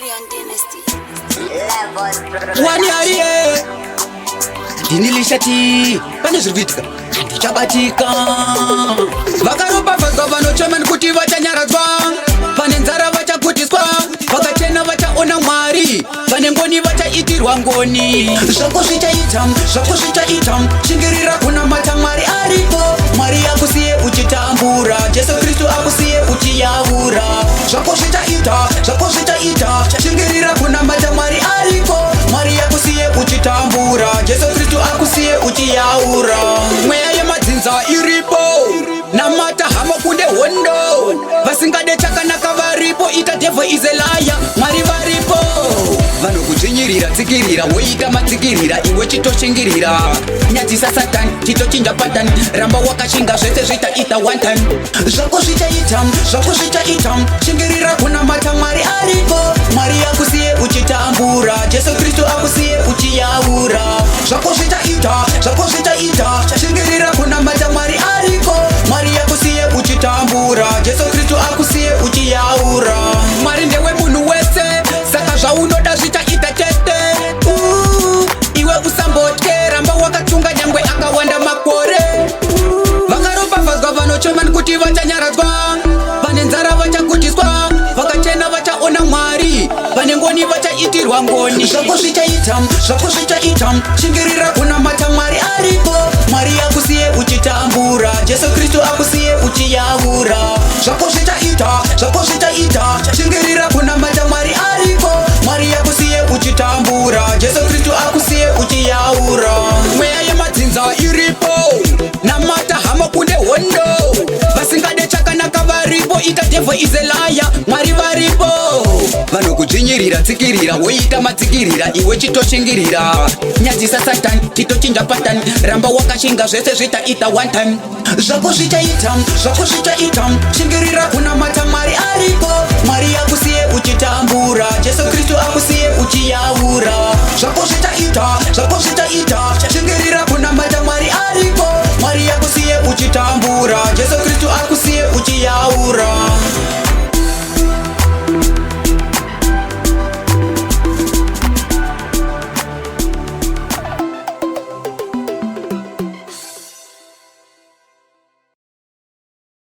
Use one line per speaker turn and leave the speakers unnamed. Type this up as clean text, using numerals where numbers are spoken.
Leon Dynasty.
Wani ariye ndini lishati, pane zviri kuitika, handichabatika. Vakaropafadzwa vanochema, nekuti vachanyaradzwa. Vane nzara vachagutiswa, vakachena vachaona Mwari, vane ngoni vachaitirwa ngoni. Zvako zvichaita, zvako zvichaita, shingirira kunamata, Mwari aripo. Mwari akusiye uchitambura, Jesu Kristu akusiye uchiyaura. Zvako zvichaita, zvako zvichaita, shingirira kunamata, Mwari aripo. Mwari akusiye uchitambura, Jesu Kristu akusiye uchiyaura. Mweya yemadzinza iripo, namata hama, kunde hondo. Vasingade chakanaka varipo, ita devil is a liar, Mwari varipo. Vanokudzvinyirira, tsikirira, woita matsikirira, iwe chitoshingirira. Nyadzisa Satani, chitochinja pattern, ramba wakashinga, zvese zvichaita one time. Zvako zvichaita, zvako zvichaita, shingirira kunamata, Mwari aripo. Mwari akusiye uchitambura, Jesu Kristu akusiye uchiyaura. Zvako zvichaita, zvako zvichaita, shingirira kunamata, Mwari ariko. Mwari akusiye uchitambura, Jesu Kristu akusiye uchiyaura. Mwari ndewe munhu wese, saka zvaunoda zvichaita chete. Iwe usambotye, ramba wakatsunga nyangwe akawanda makore. Vakaropafadzwa vanochema, nekuti vachanyaradzwa. Vane nzara vachagutiswa, vakachena vachaona Mwari, vane ngoni vachaitirwa ngoni. Zvako zvichaita, zvako zvichaita, shingirira kunamata, Mwari aripo. Mwari akusiye uchitambura, Jesu Kristu akusiye uchiyaura. Zvako zvichaita, zvako zvichaita, shingirira kunamata, Mwari aripo. Mwari akusiye uchitambura, Jesu Kristu akusiye uchiyaura. Mweya yemadzinza iripo, namata hama, kunde hondo. Vasingade chakanaka varipo, ita devil is a liar, Mwari varipo. Vanokudzvinyirira, tsikirira, woita matsikirira, iwe chitoshingirira. Nyadzisa Satani, chitochinja pattern, ramba wakashinga, zvese zvichaita one time. Zvako zvichaita, zvako zvichaita, shingirira kunamata, Mwari aripo. Mwari akusiye uchitambura, Jesu Kristu akusiye uchiyaura.